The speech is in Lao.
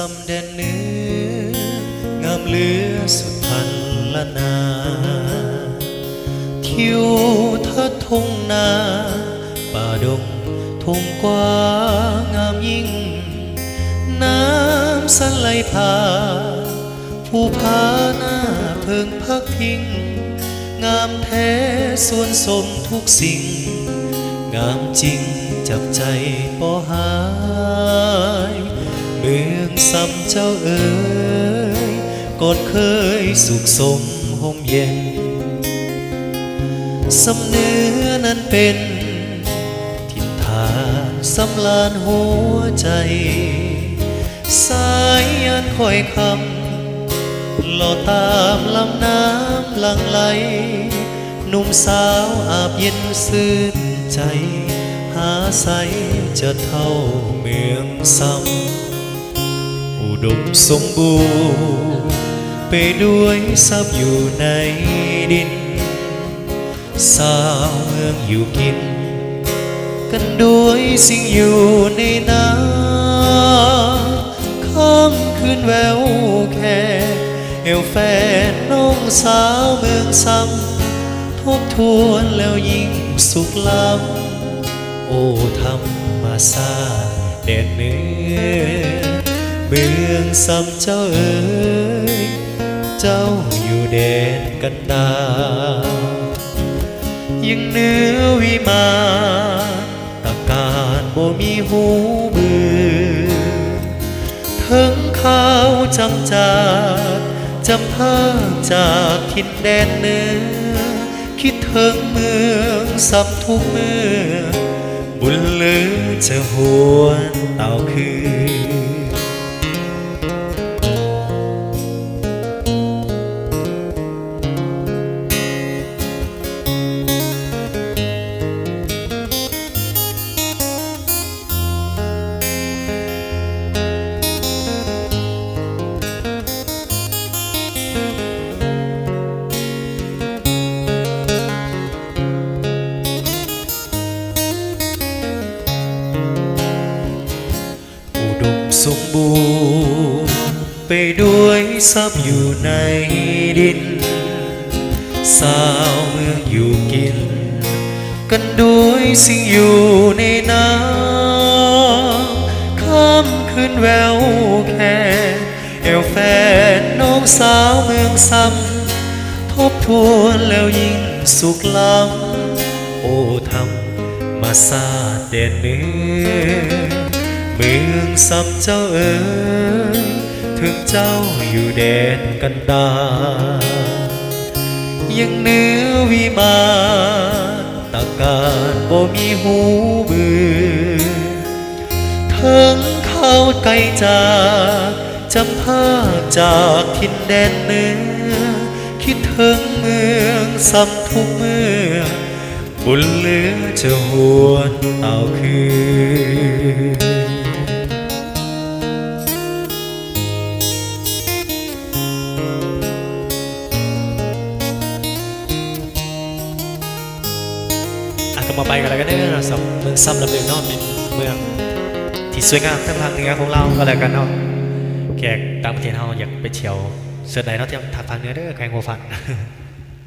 ສ່ຳແດນເໜືອ ງາມເຫຼືອສຸດພັນລະນາ ທິວທັດທົ່ງນາ ປ່າດົງທົ່ງກວ້າງງາມຍິ່ງ ນ້ຳສັນໄຫຼຜ່ານ ພູຜາໜ້າເພິ່ງພັກພິງ ງາມແທ້ຊວນຊົມທຸກສິ່ງ ງາມຈິງຈັບໃຈບໍ່ຫາຍ ເມືອງຊຳເຈົ້າເອີຍ ກ່ອນເຄີຍສຸກສົມຮົ່ມເຢັນ ຊຳເໜືອນັ້ນເປັນ ຖິ່ນຖານຊຳລານຫົວໃຈ ສາຍຍານຄ້ອຍຄ່ຳ ເລາະຕາມລຳນ້ຳຫຼັ່ງໄຫຼ ໜຸ່ມສາວອາບເຢັນຊື່ນໃຈ ຫາໃສຈະເທົ່າເມືອງຊຳ ອຸດົມສົມບູນ ເປດ້ວຍຊັບຢູ່ໃນດິນ ຊາວເມືອງຢູ່ກິນ ກັນດ້ວຍສິ່ງຢູ່ໃນນາ ຄ່ຳຄືນແວວແຄ ແອວແຟນນ້ອງສາວເມືອງຊຳ ທົບທວນແລ້ວຍິ່ງສຸກລ້ຳ ໂອ ທຳມະຊາດແດນເໜືອ ເມືອງຊຳເຈົ້າເອີຍ ເຈົ້າຢູ່ແດນກັນດານ ຍັງເໜືອວິມານຕະການບໍ່ມີຫູເບື່ອ ເຖິງຄາວຈຳຈາກ ຈຳພາກຈາກຖິ່ນແດນເໜືອ ຄິດເຖິງເມືອງຊຳທຸກເມື່ອ ບຸນເຫຼືອຈະຫວນຕາວຄືນ. ອຸດົມສົມບູນ ເປດ້ວຍຊັບຢູ່ໃນດິນ ຊາວເມືອງຢູ່ກິນ ກັນດ້ວຍສິ່ງຢູ່ໃນນາ ຄ່ຳຄືນແວວແຄ ແອວແຟນນ້ອງສາວເມືອງຊຳ ທົບທວນແລ້ວຍິ່ງສຸກລ້ຳ ໂອ ທຳມະຊາດແດນເໜືອ ເມືອງຊຳເຈົ້າເອີຍ ເຖິງເຈົ້າຢູ່ແດນກັນດານ ຍັງເໜືອວິມານຕະການບໍ່ມີຫູເບື່ອ ເຖິງຄາວໄກຈາກ ຈຳພາກຈາກຖິ່ນແດນເໜືອ ຄິດເຖິງເມືອງຊຳທຸກເມື່ອ ບຸນເຫຼືອຈະຫວນຕາວຄືນ. ອ່ະ ກໍມາໄປກັນແລ້ວກັນເດີເນາະ ສຳ ເມືອງຊຳລຳເລິກເນາະ ເປັນເມືອງທີ່ສວຍງາມທາງພາກເໜືອຂອງລາວກໍແລ້ວກັນເນາະ ແຂກຕ່າງປະເທດເຮົາຢາກໄປທ່ຽວເຊີນໄດ້ເນາະ ທາງພາກເໜືອເດີ ແຂວງຫົວພັນ.